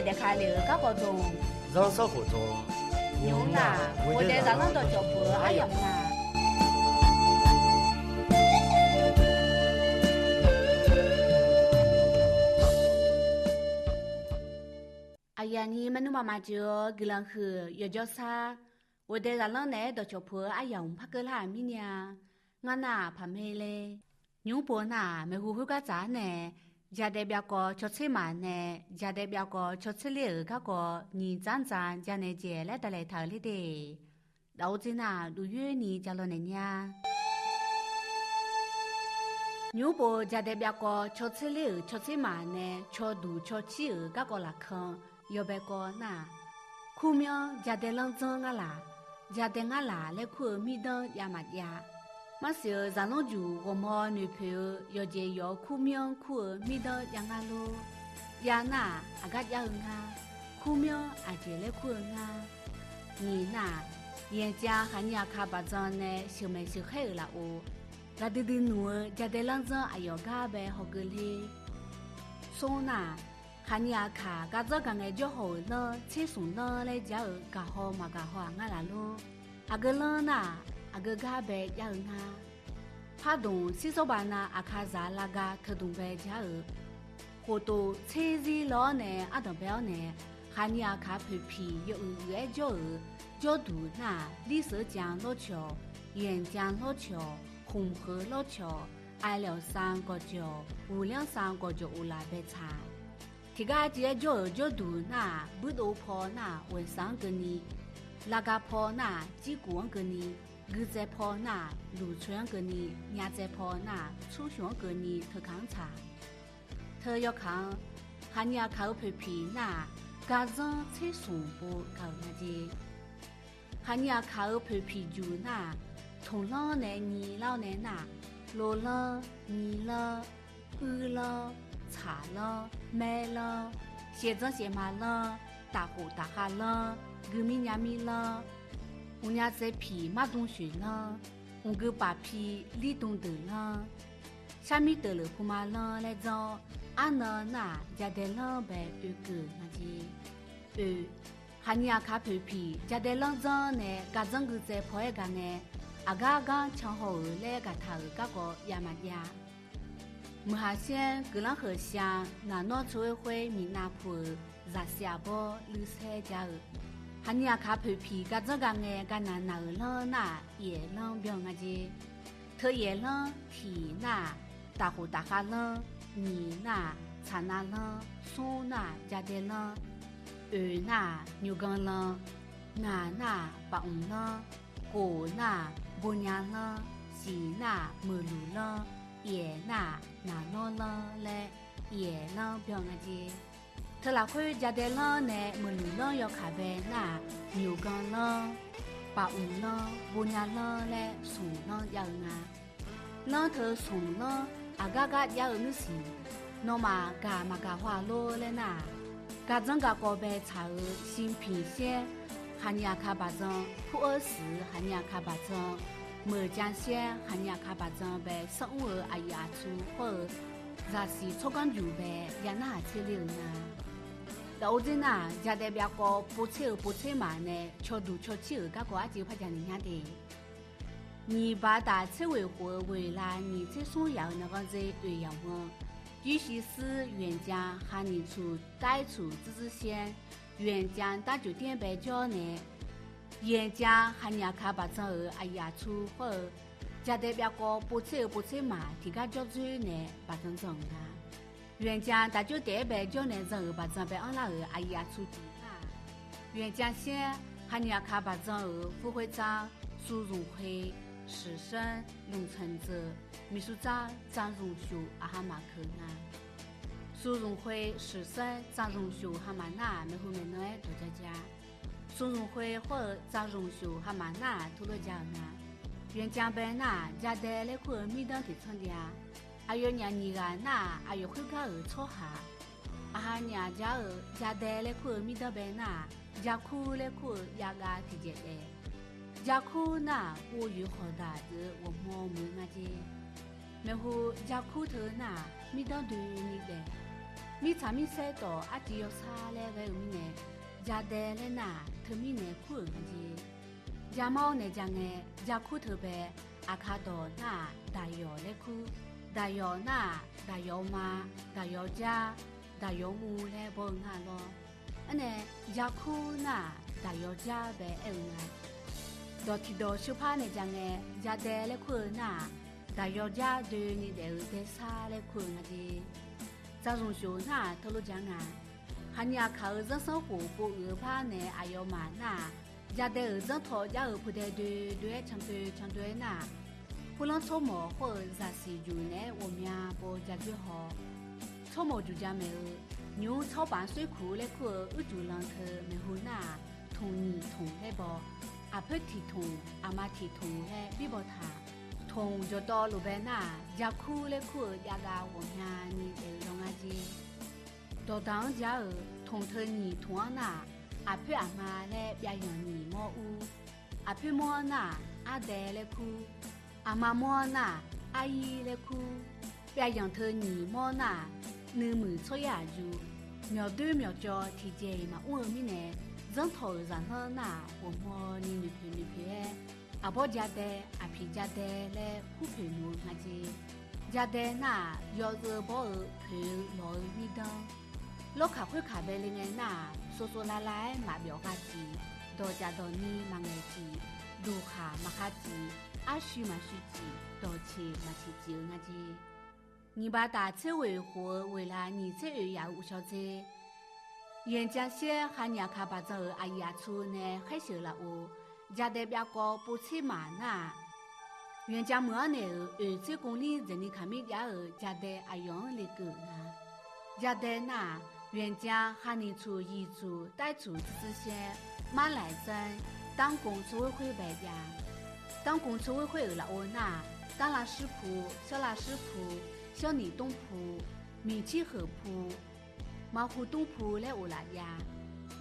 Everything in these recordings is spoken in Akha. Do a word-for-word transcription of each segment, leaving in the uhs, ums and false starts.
Daefkale-euq garkawv dmq, zanrsanrkhof dmq, nymq-mr nar, ghoeqdae zaqlanr dawqcawq puq-eu aryamq nga. Aqyuif aqnyir maernmr maqmaq jeuq-awr guiqlanq huiq-euq yawqjawrsar, ghoeqdae zaqlanr naeq-aer dawqcawq puq-eu aryamq parkeuv lar-euq mirnya. Ngar nar-aq paqmae le. Nymq-mr pov nar-aq, maeqhu khoergar tsaf-anr nae, jadae byavkawv cawtser maq nae, jadae byavkawv cawtser ler-euq garkawv nyiq dzanr dzan janaeq jaeq laer dalaeq taq-euq ler de. Daqor dzer nar-aq, duq yoer ni ja law naeq nya. Nymq-mr pov jadae byavkawv cawtser ler-euq cawtser maq nae cawduq cawcir-euq garkawv lafkan yawbae kawv nar-aq, Kurmyanr jadae lanr dzanr ngar laq, jadae ngar laq laer kur-eu mirdanr jav maqjav. Marsiq-euq zaqlanr juq ghawqmawr noeqpoeq-eu yawqjeq yawq-eu Kurmyanr kur-eu mirdanr jav ngar lor. Jav nar-aq, aqgar jav-eu ngar. Kurmyanr aqjeq laer kur-eu ngar. Nyiq nar-aq, Yaeqjav khaqnyir aqkaq baqdzan nae sheuqmaeq sheuqkhaer-euq lafov, ghaqdui dui nmq-eu jadae lanr dzanr aqyawf gar bae hawgeuf ler. Smr nar-aq, khaqnyir aqkaq gardzanr gar ngae jawr haw-euq lanr tser smq lanr laer jar-eu gaqhaw maqgaq haw-aq ngar laf lor. Aqgeu lanr nar-aq, aqgeu gar bae jav-eu ngar. Pardmq sirsawr baqnav aqkaqzaq lavga teudmq bae jar-euq khoftof tser zir law-awr nae ardanq bae-awr nae, khaqnyir aqkaq poeqpiq yawuiq uiq-aer jawr-euq jawrduq nar-aq, Lirseuq jaq lawrcawq, Yaeqjaq lawrcawq, Khmqheuq lawrcawq, Aqlaeq san gawqjawq, Uqlanr san gawqjawq uqlaf bae tsaq. Tiqgar civ-aer jawr-euq jawrduq nar-aq, Buirdov paw nar-aq, Ghoeqsaq-anr keuvni, Lavga paw nar-aq, Cirkuf-anr keuvni, Guitsaev paw nar-aq, Luqtsoeq-anr keuvni, Nyavtsaev paw nar-aq, Tsurshuq-anr keuvni teukaq-anr tsaq. Teu yawkaq-anr, khaqnyir aqkaq-euq poeqpiq nar-aq, gardzanr tser smq pov gaq-euq nga jeq. Khaqnyir aqkaq-euq poeqpiq juq nar-aq, tmqlanr nae nyiq lar-awr nae nar-aq, lolanr, nyilanr, uirlanr, tsaqlanr, maerlanr, shaevdzanr shaevma lanr, tafkhof tafkhav lanr, guimir nyamir lanr, mqnyav tsaevpiq mardm shoeq lanr, mqgui paf pi lirdm deuq lanr, sharmir teuqleuf puma lanr laer dzanr-awr, arnan nar-aq, jadae lanr bae oekeuv nga jeq. Oe, khaqnyir aqkaq poeqpiq jadae lanr dzanr nae gardzanr guitsaev paw-aer gaq ngae, aqgar gar can haw-euq laer gaqtaq-euq garkawv jav maqjav. Muiqhaq saer guiqlanq heuq sha, ngaq nawr tsoer khoer miqnav pu-euq zaqsiq aqbawr luirsaer jar-eu, khaqnyir aqkaq poeqpiq gardzanr gaq ngae gaqnaq naq-euq lanr nar-aq, yaef lanr byan nga jeq. Teu yaef lanr tiq nar-aq, tafkhof tafkhav lanr, nyiq nar-aq, tsaqnav lanr, smr nar-aq, jadae lanr, oeq nar-aq, nymrganr lanr, ngaq nar-aq, baqmq lanr, khof nar-aq, bonya lanr, siq nar-aq, meuqluq lanr, yaef nar-aq, naqnawr lanr laer yaef lanr byan nga jeq. Teu lafkhoer jadae lanr nae meuqluq lanr yawkaq bae nar-aq, nymrganr lanr, baqmq lanr, bonya lanr laer smq lanr jav-eu nga. Lanr teu smq lanr aqgar gar jav-eu nuirsiq, nawmaf gaq maqgaq haw-a lor laer nar-aq, gardzanr garkawv bae tsaq-euq Shinpiq saer khaqnyir aqkaq baqdzan, Pur-eu siq khaqnyir aqkaq baqdzan, Meuqjav saer khaqnyir aqkaq baqdzan bae sanr mr-eu aqyuif aqtsu hawr-eu zaqsiq tsawrganr juq bae ya narhaq tser ler-eu nga. Daqor dzer nar-aq, jadae byavkawv povtser-eu povtser maq nae cawduq cawcir-euq garkawv arciv par janaeq nya de. Nyiq baq taf tser ghoeq khof-eu ghoeq la nyiq tser smr yaf-euq naqghanr dzer oeq yamq-anr, Jirshiv suir Yaeqjav khaqnyiq tsuq tair tsuq dzuirdzuir saer, Yaeqjav darcoq taer bae jawr nae, Yaeqjav khaqnyiq aqkaq baqdzan-euq aqyuif aqtsu hawr-eu, jadae byavkawv povtser-eu povtser maq tiqgar jawr dzoer nae baqdzan dzan-euq nga. Yaeqjav daqcoq taef-aer bae jawr nae dzan-euq baqdzan bae anrlar-euq aqyuif aqtsu tiq nar-aq, Yaeqjav saer khaqnyiq aqkaq baqdzan-euq fur khoer dzar, 苏永辉, 史生, 龙承泽, miqsur dzar 张荣秀 aqha maq keuq nga. 苏永辉, 史生, 张荣秀 ha maq nar-aq, maeqhu maeqnan-aer dawq ja ja. 苏永辉 hawr-eu 张荣秀 ha maq nar-aq, turlor ja-euq nga. Yaeqjav bae nar-aq, jadae laer kur-eu mirdanr tiq tsanr jav-a. Aqyawfnyaf nyiq ghaq nar-aq, aqyawf khoergar-euq tsawrhaq. Aqha nyaf jar-eu jadae laer kur-eu mirdanr bae nar-aq, jakur laer kur-eu javgav tiqjeq taef. Jakur nar-aq, uvyoeq khawqdaq deuq-eu ghawqmawr muiq-eu nga jer. Maeqhu jakur teu nar-aq, mirdanr doeni daef. Mirtsaq mirsaer tawq artiv yawsar laer ghae-eu mirnae, jadae laer nar-aq teumirnae kur-euq nga jeq. Jama-awr nae ja ngae, jakur teubae, Aqkaq dawq nar-aq daqyawq laer kur. Daqyawq nar-aq daqyawq ma, daqyawq jar, daqyawq muv laer baw-eu nga lawr. Aernae, jakur nar-aq daqyawq jar bae aer-eu nga. Dawq tiqdawq sheuqpar nae ja ngae, jadae laer kur-eu nar-aq, daqyawq jar doeni daef-eu daesar laer kur-eu nga jeq. Dzaqzmq shuf nar-aq teulof ja nga. Khaqnyir Aqkaq-euq zanrsanrkhof pov uiq-eu par nae aqyawfmaf nar-aq, jadae-euq zanrtaw jar-eu pudae doe doe-aer candoe candoe-aer nar-aq, purlanr tsawrmawq hawr-eu zaqsiq juq naeq-aer ghawqmya pov-eu jadoer haw. Tsawrmawq juq ja maeq-eu, nymq-mr tsawrbaq-anr soerkuq laer kur-eu uicuiv lan teu maeqhu nar-aq, tmq nyiq tmq laer baw. Aqpoer tiq tmq, aqma tiq tmq laer birbaw taq. Tmq jawqtawvluf bae nar-aq, jakur laer kur-eu javgav ghawqmyani daef-eu law nga jeq. Dawqdaq-anr ja-euq tmq teu nyiq tmq-anr nar-aq, aqpoer aqma laer byavyanq nyiq mawr ur. Aqpoer mawr-anr nar-aq, ardae laer kur. Aqma mawr-anr nar-aq, aryir laer kur. Byavyanq teu nyiq mawr nar-aq, nuimuiq tsawryir aqyuif, myawqdoer myawqcawv tiqjeq-iq maqmr-eu mirnae, zanrtaw-euq zaqlanr nar-aq ghawqmawni noeqpoeq noeqpoeq-aer, aqbawr jadae, aqpiq jadae laer kurpoeq noeq-eu nga jeq. Jadae nar-aq, yawzeu bawr-eu poeq-eu lawq-eu mirdanr. Lawrkaq khoerkaq bae le ngae nar-aq, sovsov lavlav-aer maqbyawf gha tiq, dawqcaf dawqni maqngaeq tiq, duqkhaq maqkhav tiq, arshuir maqshuir tiq, dawqceq maqceq tiq-eu nga jeq. Nyiq baq taf tser ghoeq khof-eu ghoeqlaq nyiq tser oeq yaf-euq uqshawq dzer, Yoeqjaq shaer Khaqnyir Aqkaq baqdzan-euq aqyuif aqtsu nae khaersheuq lafov, jadae byavkawv povtser maq nar-aq, Yoeqjaq meuq-anr naeq-euq oeq tser kmqlir dzaeqni kaqmir jav-euq jadae aqyawf-anr lekeuv-euq nga. Jadae nar-aq, Yoeqjaq khaqniq tsuq yiq tsuq taer tsuq tsuiv tsuiv shaer, marlaeq zanr, ตั้งกง tsawrghoer khoer bae jav. ตั้งกง tsawrghoer khoer-euq lafov nar-aq, 当拉师铺, 设拉师铺, 小李东铺, 米七河铺, 马湖东铺 laer of laf jav.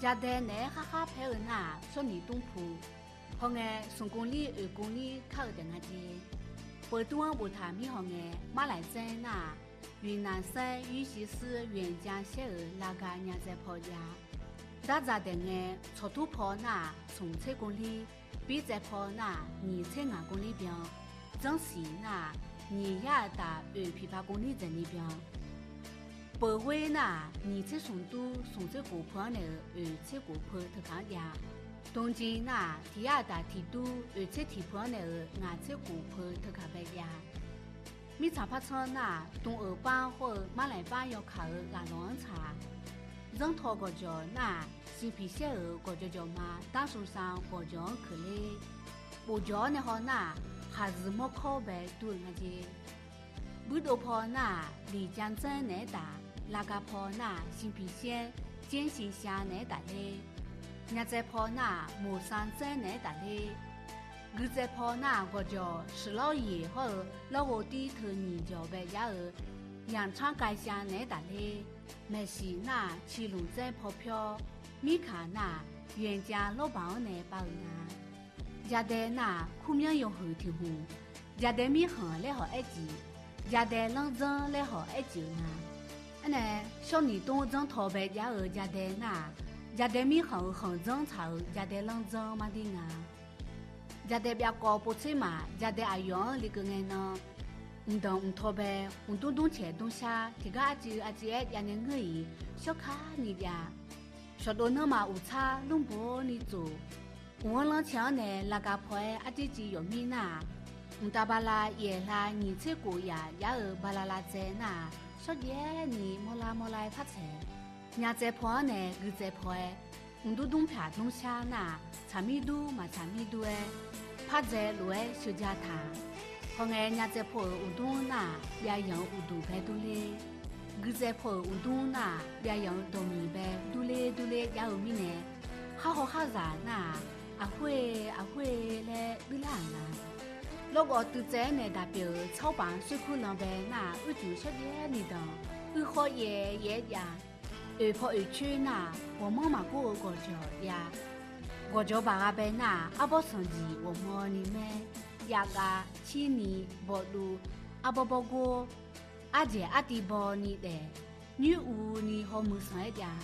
Jadae naeq-aer khar khar paer-eu nar-aq, 小李东铺. Hawngae, smq kmqlir oeq kmqlir kar-eu taef nga jeq. Peuvtur-anr boftaq mirhaw ngae, marlaeq zanr nar-aq, 云南省玉溪市 Yoeqjaq shaer-euq laqgaq nyatsaev paw jav. Dardzaq daeq ngae, tsawqtur paw nar-aq, smq tser kmqlir, birtsaev paw nar-aq, nyiq tser ngaq kmqlir byan, zanrsiq nar-aq, nyiq yar aqtaf oeq piqpav kmqlir dzaeqni byan. Peuvghoer nar-aq, nyiq tser smq dur smq tser khof peu-anr naeq-euq oeq tser khof peu teukaq-anr jav. Dmjin nar-aq, tiq yar aqtaf tiq dur oeq tser tiq peu-anr naeq-euq ngaq tser khof peu teukaq bae jav. Mirtsaq par tsanr nar-aq, dm-euq par hawr-eu marlaeq par yawkaq-euq ghaqlanq-anr tsaq. Zanrtaw gawqjawq nar-aq, siqpiq shaer-euq gawqjawq jawqma dar suvsav gawqjawq-anr keuqler. Bofjawq-awr nae haw nar-aq, khaqzuiq mawrkawr bae dur-eu nga jeq. Buirdov paw nar-aq, liqja dzanr naeq-aer taf, laqgaq paw nar-aq, siqpiq shaer, janr siqsha naeq-aer taf ler. Nyatsaev paw nar-aq, moqsan dzanr naeq-aer taf ler. Guitsaev paw nar-aq, gawqjawq shuiqlawr yeq hawr-eu lawrghov tir teu nyiq jawq bae jar-eu, yaqtsanr kaisha naeq-aer taf ler. Maeqsiq nar-aq, ciqlmq dzaer paw pyawr. Mirkaq nar-aq, yoeqjav lawrbaq-anr nae pav-euq nga. Jadae nar-aq, kurmyanr yawhuiq tiq hmq, jadae mirkhanq laer hawq aer jif, jadae lanrdzanr laer hawq aer jif-euq nga. Aernae, shawrniq tmr dzanrtaw bae jav-eu jadae nar-aq, jadae mirkhanq-euq khanqdzanr tsaq-euq jadae lanrdzanr mardir nga. Jadae byavkawv povtser maq jadae aqyawf-anr lekeuv ngae nan, mqdanq mqtaw bae, mqdmr dmr caeq dmr shar tiqgar arcuiv arcuiv-aer javnae ngeur-iq, shawrkar ni jav. Shawqdov nanrma uqtsar lmrboq ni tsof. Uqanr lanrcae-anr nae laqgaq paw-aer arcuiv civ yawf mir nar-aq, mqtav bala yaeqla nyiq tser khof yaf jar-eu bala lavtsaev nar-aq, shawrjaev ni mawrlar mawrlar-aer par tsaeq. Nyatsaev paw-anr nae guitsaev paw-aer, mqdmr dmr pyaq dmr shar nar-aq, tsaqmir dur maqtsaq mir dur-aer, par dzae lof-aer sheuja taq. Hawngae, nyatsaev paw-euq uqdmr nar-aq, byavyanq-eu uqduq bae durler. Guitsaev paw-euq uqdmr nar-aq, byavyanq-eu dawqmiq bae durler durler jav-eu mirnae, khar haw khar zaq nar-aq, aqhoer-e aqhoer-e laer duirlar-aq nga. Lawrgawv tuivtsaev-aer nae daq pyeuf-euq tsawrbaq-anr soerkur lan bae nar-aq, uicuiv shawrjaev ni danq, uirkhawr yaev yaev-aer jav. Oeq paw oeq coer nar-aq, ghawqmanr maqgor-eu gawqjawq jav. Gawqjawq baq gha bae nar-aq, arbawr sanqjiq ghawqmawni maer, javgav, cirni, bawduv, arbawr bawrgor, ardzaeq artiv bawni daef. Nymr uvni hawmuiq sanq-aer jav.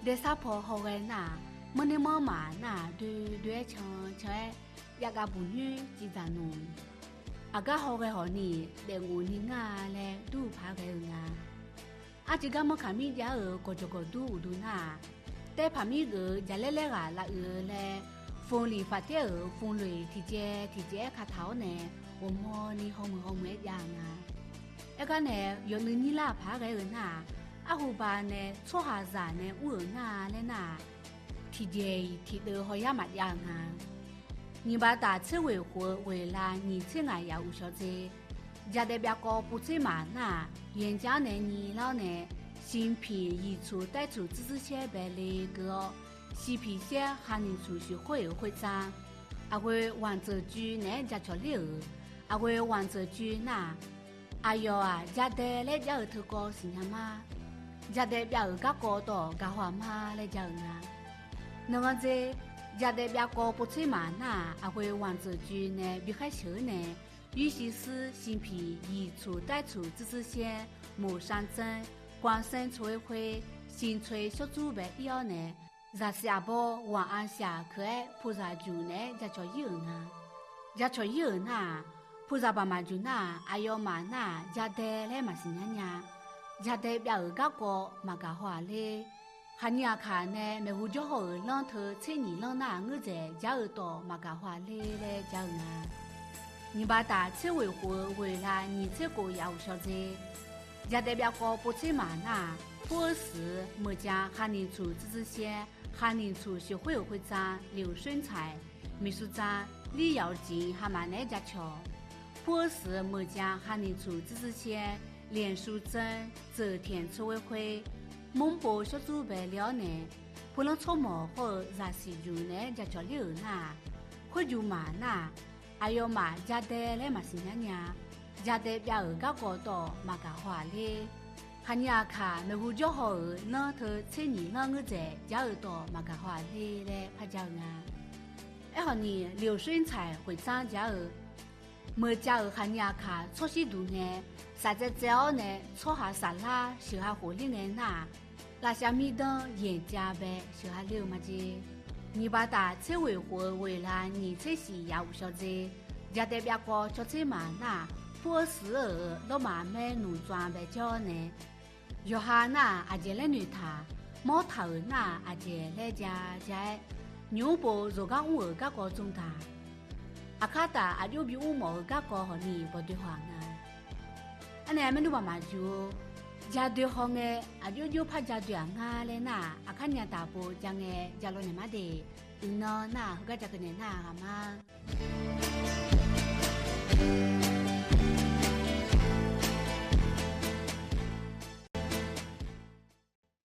Daesar paw hawghae nar-aq, manrner manrmaf nar-aq, doe doe-aer can can-aer javgav buq nymr civ dzaq noeq. Aqgar hawghae hawq ni daefngof ni ngar laer dur-eu paq-aer ghae-eu nga. Arciv gar manrkaq mir jav-euq gawqjawq gawqdur uqduq nar-aq, taer paq mir geuf-eu jaqlaer laer ghaq lavuiq-eu laer, fmqliq faqtaer-euq fmqloeq tiqjaev tiqjaev-aer kataq-awr nae, ghawqmawni hawmuiq hawmuiq-aer jav-eu nga. Aergar nae, yawnuiv nyir lar paq-aer ghae-eu nar-aq, arhu ba nae tsawrhaqzaq nae mr-euq ngar laer nar-aq, tiqjeq-iq tiqdeuv hawyar maqjav-eu nga. Nyiq baq taf tser ghoeq khof-eu ghoeq la nyiq tser ngaq yaf uqshawq dzer, jadae byavkawv povtser maq nar-aq, yanqjav-anr nae nyilar-awr nae, 新品 yiqtsuq taertsuq tsuiv tsuiv shaer bae le keuv-awr, 新品 shaer khaniq tsuq sheuqkhoer-euq khoertsanr, aqghoe wanqtseuq cuiv naeq-aer jacawq ler-euq. Aqghoe wanqtseuq cuiv nar-aq, aqyawf-aq jadae laer jav-eu teukawv siqnya ma. Jadae byav-euq garkawv tawq gaqhaw-aq ma laer ja-eu nga. Nanganr dzer, jadae byavkawv povtser maq nar-aq, aqghoe wanqtseuq cuiv nae bikhaer sheuq-eu nae, 日西斯 新品 yiqtsuq taertsuq tsuiv tsuiv shaer, 某山庄 gwangsaer 村委会 新村 shawrdzur bae ir-awr nae, zaqsiq aqbawr ghaq-anr shaq keuq-aer puzaq juq naeq-aer jacawq ir-euq nga. Jacawq ir-euq nar-aq, puzaq baq maqjuq nar-aq, aqyawfmaf nar-aq jadae laer maqsiq nya nya. Jadae byav-euq garkawv maqgaq haw-aq ler. Khaqnyir aqkaq nae maeqhu jawr haw-euq lanr teu tser nyiq lanr nar-aq ngeur dzaeq jar-eu tawq maqgaq haw-aq ler laer ja-eu nga. Nyiq baq taf tser ghoeq khof-eu ghoeq la nyiq tser khof yaf uqshawq dzer, jadae byavkawv povtser maq nar-aq, 普洱市 meuqjav khaniq tsuq tsuiv tsuiv shaer, khaniq tsuq sheuqkhoer-euq khoertsanr 柳顺才 miqsur dzar 李耀进 haqmaf naeq-aer jacawq. 普洱市 meuqjav khaniq tsuq tsuiv tsuiv shaer, 莲树镇折田村委会 mrpov shawrdzur bae le-awr nae, pulanr tsawrmawq hawr-eu zaqsiq juq naeq-aer jacawq ler-euq nar-aq, khoerjuq maq nar-aq, aqyawfmaf jadae laer maqsiq nya nya. Jadae byav-euq garkawv tawq maqgaq haw-aq ler. Khaqnyir aqkaq maeqhu jawr haw-euq lanr teu tser nyiq lanr ngeur dzaeq jar-eu tawq maqgaq haw-aq ler laer par ja-eu nga. Aerkhawf ni 柳顺才 khoeqtsanr jar-eu meuqjav-euq khaqnyir aqkaq tsawrshir duq ngae, saqtsaev tsaev-awr nae tsawrhaq saflar sheuq ha khof ler ngae nar-aq, lavshav mirdanr yanqjav bae sheuq ha ler-eu majeq. Nyiq baq taf tser ghoeq khof-eu ghoeq la nyiq tser shiq yaf uqshawq dzer, jadae byavkawv cawtser maq nar-aq, 普洱市-euq 罗马 maer nuq tsawv-a bae jawr-awr nae, yawqha nar-aq aqjeq laer noeqtaq, mawr taq-euq nar-aq aqjeq laer ja ja-aer, nymq-mr pov zawqgar mr-euq garkawv tsov taq. Aqkar taf aqjox bimr mawf-eu garkawv hawq ni bawqdoe haw-aq nga. Arnae maernmr baq maqjuq-eu, ja doe haw ngae aqjox jox par ja doe-aq ngar laer nar-aq, aqkar nya taq pov ja ngae ja law naeq mar de. Iqnan nar-aq heugar ja keuv naeq nar-aq ghaq ma.